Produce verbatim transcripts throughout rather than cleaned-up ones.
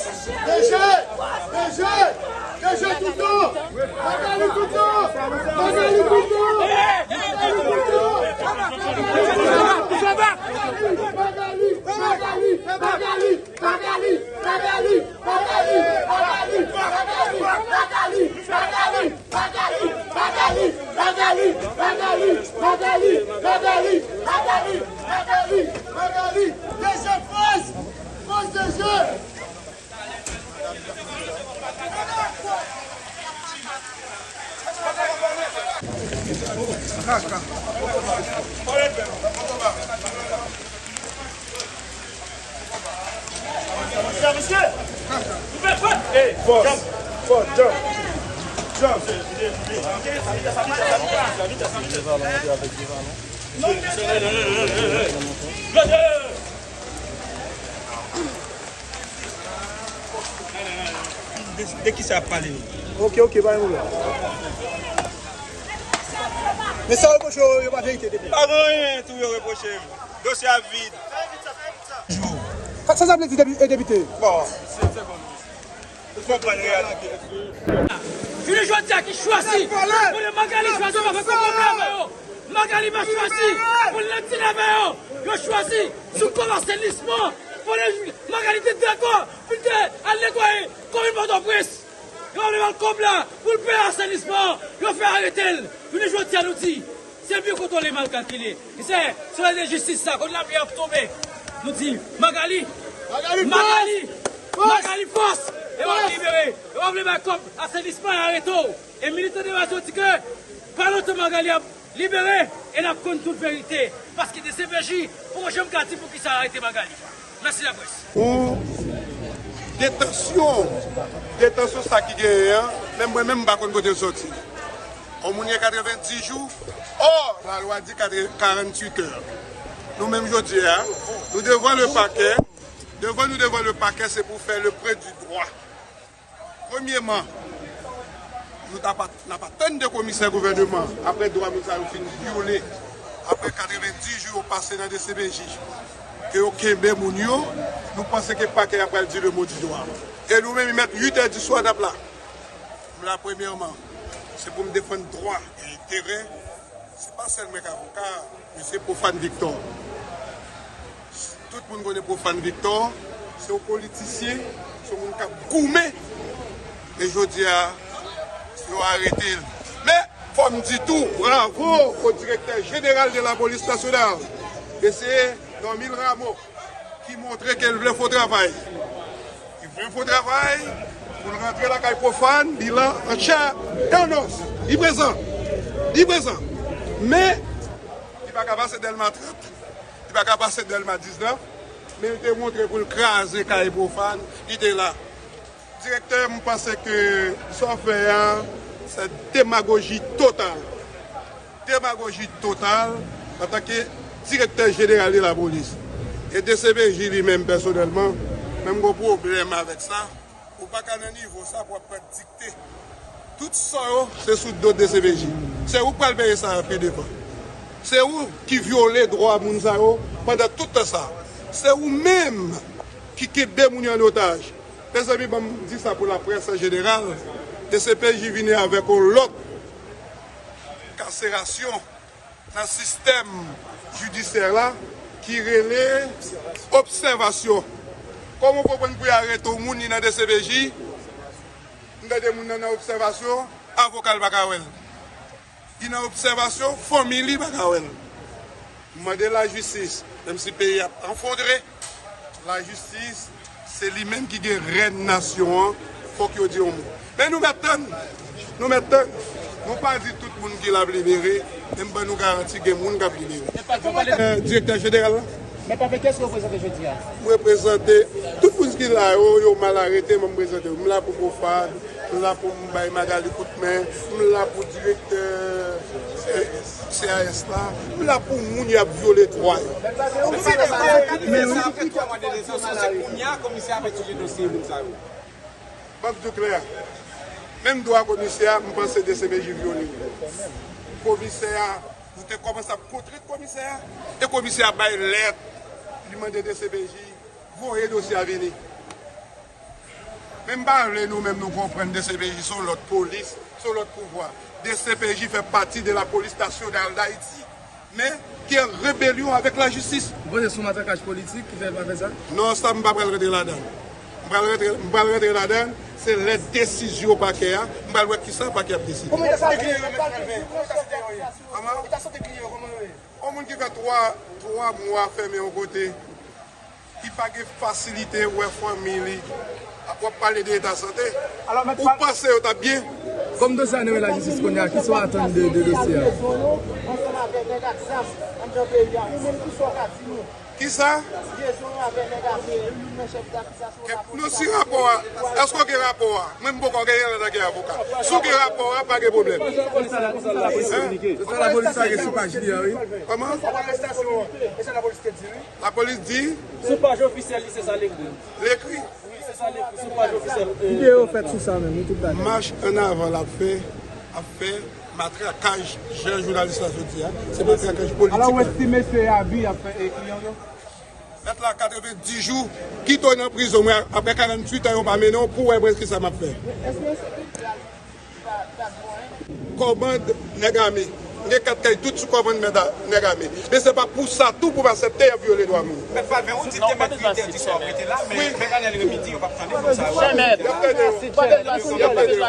DG! DG! DG toutan! Magali toutan! Magali toutan! Magali toutan! Magali! Magali! Magali! Magali! Magali! DG fòs! Fòs DG! Fòs, fòs, jump, jump. De, de ki sa ap pale yo? Ok, ok, pa gen pwoblèm. Men sa yo reproche yo, yo pa verite, depi. Pa gen anyen tou yo reproche m. Dosye a vid. Sa, sa, sa vle di depi, e depite? Bon. Ou konprann reyalite. Jounen jodi a ki chwazi, kote Magali chwazi pa fè konprann avè yo. Magali pa chwazi pou l nan dil avè yo. Yo chwazi sou kòb asenisman. Kote Magali te dakò pou l te al netwaye komin Pòtoprens. Yo vle ba l kòb la pou l peye asenisman. Yo fè arete l. Jounen jodi a nou di, se byen kontwole, mal kalkile. Mesye, se yon lejistis sa, kote lapli ap tonbe. Nou di, Magali, Magali, Magali fòs! Magali fòs! E w ap libere. E w ap vle bay kòb asenisman e arete w. E militan de baz yo di ke pa lontan Magali ap libere e n ap konn tout verite. Paske D C P J poko janm ka di poukisa yo arete Magali. Mèsi laprès. Pou detansyon, detansyon sa ki genyen an, menm mwen menm m pa konn kote l soti. On moun gen katrevendis jou, ò, lalwa di katrevendis, karanntuit è. Nou menm jodi a, nou devan le pakè. Devan nou devan le pakè, se pou fè le prè di dwa. Premyeman, nou ta pa, n ap atann de komisè gouvènman, apre dwa moun sa yo fin vyole, apre katrevendis jou yo pase nan D C P J, ke yo kenbe moun yo, nou panse ke pakè a pral di le mot du dwa. E nou menm, li mèt uit è di swa n ap la. M la premyeman, se pou m defann dwa e enterè. Se pa sèl mwen k avoka, misye Profane Victor. Tout moun konnen Profane Victor, se yon politisyen, se yon moun k ap goumen. E jodi a, yo arete l. Men, fò m di tou, bravo au directeur général de la police nationale, mesye Normil Rameau, ki montre ke l vle fè yon travay. Li vle fè yon travay pou l rantre lakay Profane, bilan an chè e an os. Li prezan. Li prezan. Men, li pa ka pase Dèlma trant. Li pa ka pase Dèlma diznèf. Men li te montre pou l kraze kay Profane. Li te la. Direktè, m panse ke sa w fè a, se demagoji total. Demagoji total antanke direktè jeneral de lapolis. E D C P J li menm pèsonèlman, menm gon pwoblèm avèk sa. Ou pa ka nan nivo sa pou w ap pran dikte. Tout sa yo, se sou do D C P J. Se ou k pral peye sa pi devan. Se ou ki vyole dwa moun sa yo pandan tout tan sa. Se ou menm ki kenbe moun yo an otaj. Mezanmi, ban m di sa pou laprès an jeneral, D C P J vini avèk yon lòt kaserasyon nan sistèm jidisyè la ki rele obsèvasyon. Kòman w konprann pou y arete yon moun, li nan D C P J, m tande moun nan nan obsèvasyon, avoka l pa ka wè l. Li nan obsèvasyon, fanmi li pa ka wè l. M mande lajistis, menm si peyi a ap efondre, lajistis, se li menm ki gen rèn nasyon an, fòk yo di yon mo. Men nou mèt tann, nou mèt tann. Nou pa di tout moun ki la ap libere, men m ban nou garanti gen moun k ap libere. Euh, direktè jeneral la. Men pa fè kès ou reprezante jodi a? M reprezante tout moun ki la yo, yo mal arete, mwen m prezante yo. M la pou Profane, m la pou m bay Magali kout men, m la pou direktè, eh, C A S la, m la pou moun y ap vyole dwa yo. Komisè a fè kòmande de sa, se kounye a komisè a fè etidye dosye moun sa yo. Ban m di w klè, menm dwa komisè a, m panse D C P J vyole. Komisè a, nou te kòmanse ap kontre komisè a, e komisè a bay lèt, li mande D C P J voye dosye a vini. Men m pa vle nou menm nou konprann D C P J se yon lòt polis, se yon lòt pouvwa. D C P J fè pati de la Police Nationale d'Haïti, men ki an rebelyon avèk lajistis. Ou panse se yon matrakaj politik ki fè l pa fè sa? Non, sa m pa pral rantre ladan l. M pral rantre, m pral rantre ladan l, se lè desizyon pakè a, m pral wè kisa pakè ap deside. Kòman sa te fè? Kòman? Yon moun ki fè twa, twa mwa fèmen yon kote, ki pa gen fasilite wè fanmi li, w ap pale de eta sante, ou panse yo t ap byen? Kòm dosye a nan men lajistis kounye a, kisa w atann de, de dosye a? Kisa? Non, si rapò a, èske w gen rapò a? Mwen, m poko genyen l antanke avoka. Si w gen rapò a, pa gen pwoblèm. Hein? Se sa lapolis la gen sou paj li a, wi. Kòman? Lapolis di? Sou paj ofisyèl li, se sa l ekri. L ekri? Wi, se sa l ekri, sou paj ofisyèl. Videyo fèt sou sa menm, wi, tout bagay. Mach annavan l ap fè, ap fè matrakaj, jan jounalis la sot di a, se matrakaj politik. Alò, ou estime se abi y ap fè e kliyan yo? Mèt la, katrevenndis jou, kite w nan prizon, mwen, apre karanntuit an, yo pa mennen w pou w wè mwen kisa m ap fè. Kòmann nèg ame. M gen kat kay tout sou kòmann mèt a, nèg ame. Men se pa pou sa tou pou m aksepte y ap vyole dwa moun. Mèt Palvin, ou di te mèt uit è di swa w rete la, men mèt Anèl Remy di yo p ap tande moun sa yo. Y ap tande w. Y ap tande w.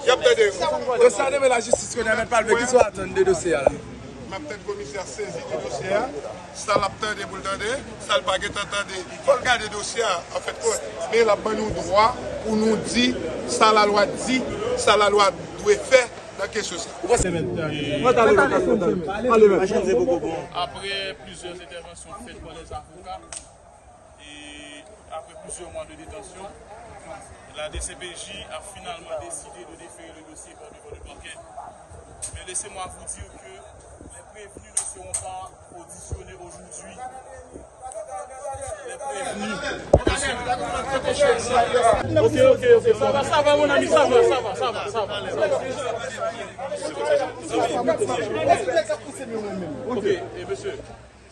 Y ap tande w. Dosye a nan men lajistis kounye a, mèt Palvin, kisa w atann de dosye a la? M ap tann komisè a sezi de dosye a. Sa l ap tande pou l tande, sa l pa gentan tande, fò l gade dosye a, anfèt, men l ap ban nou dwa pou nou di sa lalwa di, sa lalwa dwe fè nan kesyon sa. Ou panse mèt, mèt ale, mèt ale, mèt ale, mèt ale, mèt. Apre plizyè entèvansyon fèt pa lèzavoka, e apre plizyè mwa de detansyon, la D C P J a finalman décidé de déférer le dossier par devant le parquet. Mais laissez-moi vous dire que les prévenus ne seront pas auditionnés aujourd'hui. Les prévenus. Ok, ok, ok, ça va, ça va, mon ami, ça va, ça va, ça va, ça va. Ok, et monsieur.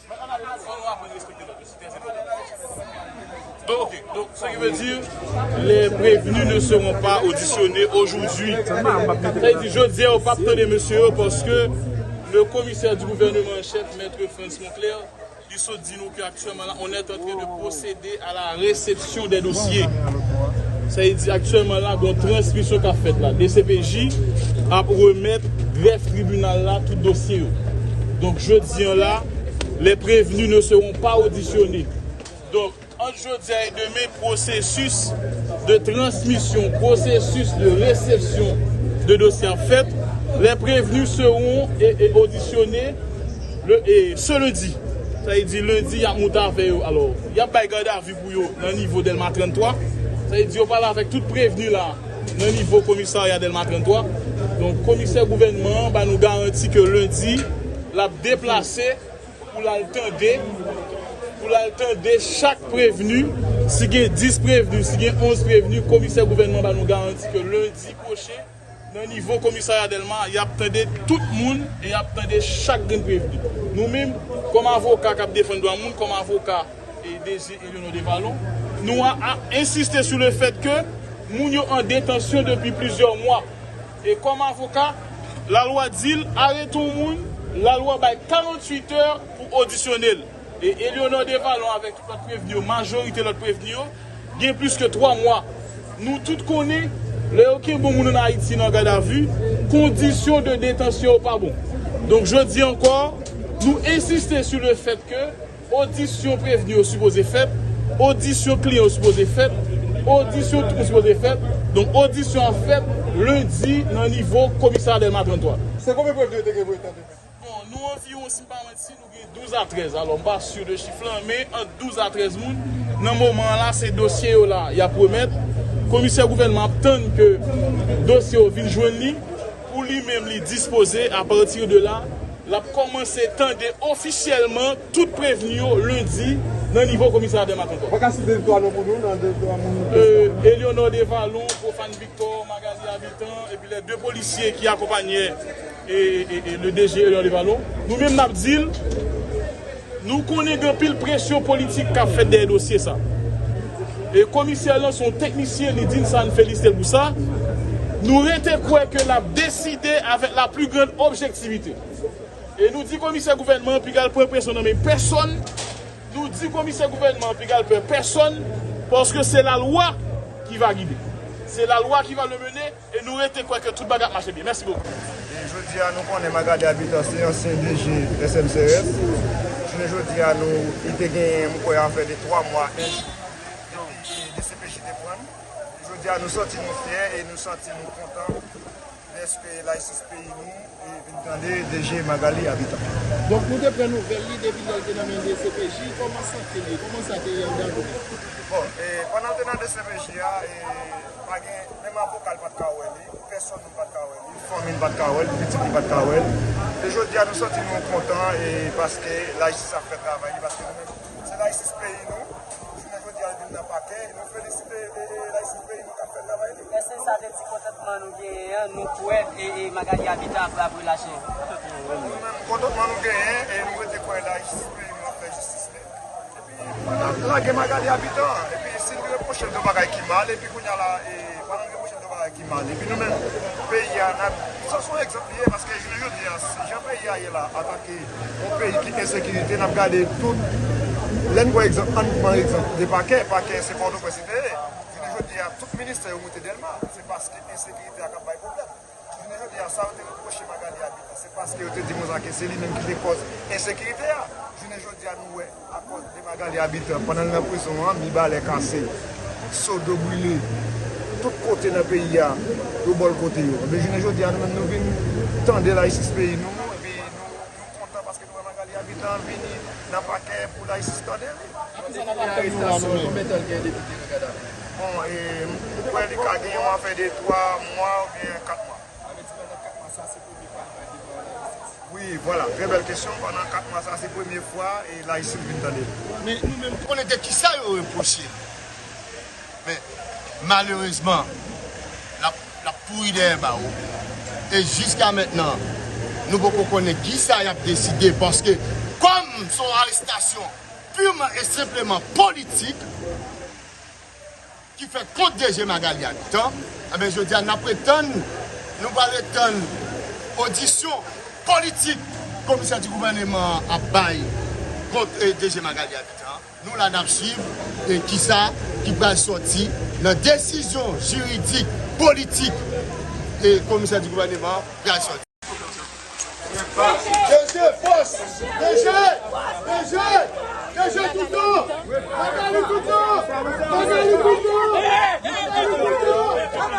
Fò nou aprann respekte lòt yo, se trè enpòtan. Donk, ok. Donk, ce qui veut dire, les prévenus ne seront pas auditionnés aujourd'hui. Sa vle di, jodi a, yo p ap tande mesye yo, paske le commissaire du gouvernement en chef, Maître Frantz Monclair, li sot di nou ke aktyèlman la, on est en train de procéder à la réception des dossiers. Sa vle di, aktyèlman la, gon transmisyon k ap fèt la. D C P J ap remèt grèf tribinal la tout dosye yo. Donk, jodi an la, les prévenus ne seront pas auditionnés. Donk, ant jodi a e demen, pwosesis de transmisyon, pwosesis de resepsyon de dosye ap fèt. Les prévenus seront, e, e, auditionné le, e, ce lundi. Sa vle di, lendi, y ap moute avè yo. Alò, y ap bay gadavi pou yo nan nivo Dèlma trannntwa. Sa vle di, yo pale avèk tout prevni la nan nivo komisarya Dèlma trannntwa. Donk, komisè gouvènman an ba nou garanti ke lendi, l ap deplase pou l al tande, pou l al tande chak prevni. Si gen dis prevni, si gen onz prevni, komisè gouvènman ba nou garanti ke lendi pwochen, nan nivo komisarya Dèlma, y ap tande tout moun e y ap tande chak grenn prevni. Nou menm, kòm avoka k ap defann dwa moun, kòm avoka e D G Eleanor Desvallons, nou a, a ensiste sou le fèt ke moun yo an detansyon depi plizyè mwa. E kòm avoka, lalwa di l, arete yon moun, lalwa bay karanntuit è pou odisyone l. E Eleanor Desvallons avèk tout lòt prevni yo, majorite lòt prevni yo, gen plis ke twa mwa. Nou tout konnen, lè yo kenbe yon moun ann Ayiti nan gadavi, kondisyon de detansyon yo pa bon. Donk, jodi ankò, nou ensiste sou le fèt ke odisyon prevni yo sipoze fèt, odisyon kliyan yo sipoze fèt, odisyon tout moun sipoze fèt. Donk, odisyon ap fèt lendi nan nivo komisarya Dèlma trannntwa. Se konbyen prevni yo te gen pou yo tande? Bon, nou anviwon, si m pa manti, nou gen douz a trèz. Alò, m pa si de chif lan, men ant douz a trèz moun, nan moman an la, se dosye yo la, y ap remèt. Komisè gouvènman ap tann ke dosye yo vin jwenn li, pou li menm li dispoze, apati de la, l ap kòmanse tande ofisyèlman tout prevni yo lendi nan nivo komisarya Dèlma trannntwa. Ou pa ka site twa non pou nou, nan de twa moun? Euh, Eleanor Desvallons, Prophane Victor, Magali Habitant, epi les deux policiers qui accompagnaient e, e, e, le D G Eleanor Desvallons. Nou menm n ap di l, nou konnen gen anpil presyon politik k ap fèt dèyè dosye sa. E komisè lan se yon teknisyen, li di n sa, n felisite l pou sa. Nou rete kwè ke l ap deside avèk la pli grann objektivite. E nou di komisè gouvènman an pral pran presyon nan men pèsonn. Nou di komisè gouvènman an pral pè pèsonn, paske se lalwa ki va gide. Se lalwa ki va le mennen, e nou rete kwè ke tout bagay ap mache byen. Mèsi bokou. E jodi a, nou konnen Magalie Habitant se ansyen D G S M C R S. Jounen jodi a, nou, li te genyen, m kwè, afè de twa mwa, en, epi D C P J te pran l. Jodi a, nou santi nou fyè e nou santi nou kontan dèske Layistis peyi nou e vin tande D G Magalie Habitant. Donk, nou te pran nouvèl li depi lè l te nan men D C P J. Kòman sante li? Kòman sa te ye anndan? Bon, e, pandan l te nan D C P J a, e, pa gen, menm avoka l pa t ka wè li, pèsonn moun pa t ka wè li, fanmi l pa t ka wè l, pitit li pa t ka wè l. E jodi a, nou santi nou kontan, e, paske lajistis ap fè travay li, paske nou menm, se lajistis peyi nou. Jounen jodi a, l vin nan pakè, e nou felisite, e, e, lajistis peyi nou k ap fè travay li. Èske sa se ti kontantman nou genyen an, nou kwè, e, e, Magalie Habitant ap, ap relache? Nou menm, kontantman nou genyen, e nou rete kwè lajistis peyi nou ap fè jistis li. Epi, pandan l lage Magalie Habitant, epi si n repwoche l de bagay ki mal, epi kounye a la, e, pandan n repwoche l de bagay ki mal, epi nou menm, peyi a, n ap, sa se yon egzanp li ye, paske jounen jodi a, si jan peyi a ye la, antanke yon peyi ki ensekirite, n ap gade tout, lè n pran egzanp, ann pran egzanp de pakè, pakè se Pòtoprens li te ye. Jounen jodi a, tout ministè yo moute Dèlma, se paske ensekirite a k ap bay pwoblèm. Jounen jodi a, sa yo te repwoche Magalie Habitant, se paske yo te di konsa ke se li menm ki te kòz ensekirite a. Jounen jodi a, nou wè, akòz de Magalie Habitant, pandan l nan prizon an, mibalè kase, sodo brile, tout kote nan peyi a, yo ba l kote yo. Ebyen, jounen jodi a, nou menm, nou vin tande lajistis peyi nou, epi nou, nou kontan paske nou wè Magalie Habitant vini nan pakè pou lajistis tande li. Arestasyon, konbyen tan l gen depi l te nan gadavi? Bon, e, m kwè li ka gen yon afè de twa mwa oubyen kat mwa. Sa vle di pandan kat mwa sa, se premye fwa l pral devan lajistis? Wi, vwala, trè bèl kesyon. Pandan kat mwa sa, se premye fwa e lajistis vin tande l. Men nou menm, nou konnen de kisa yo repwoche l. Men, malerezman, l ap, l ap pouri dèyè bawo. E jiska mentnan, nou poko konnen kisa y ap deside, paske kòm se yon arestasyon pirman e senpleman politik, ki fèt kont D G Magalie Habitant, enben, jodi a, n ap ret tann, nou pral ret tann odisyon politik komisè di gouvèneman an ap bay kont, eh, D G Magalie Habitant. Nou la, n ap swiv, eh, kisa ki pral sòti nan desizyon jiridik, politik, eh, komisè di gouvèneman an pral sòti. D G fòs! D G! D G! D G toutan! Magalie toutan! Magalie toutan! Magalie toutan!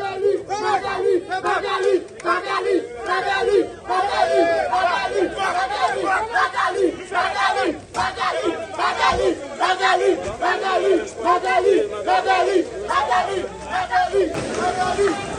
Magalie! Magalie! Magalie! Magalie!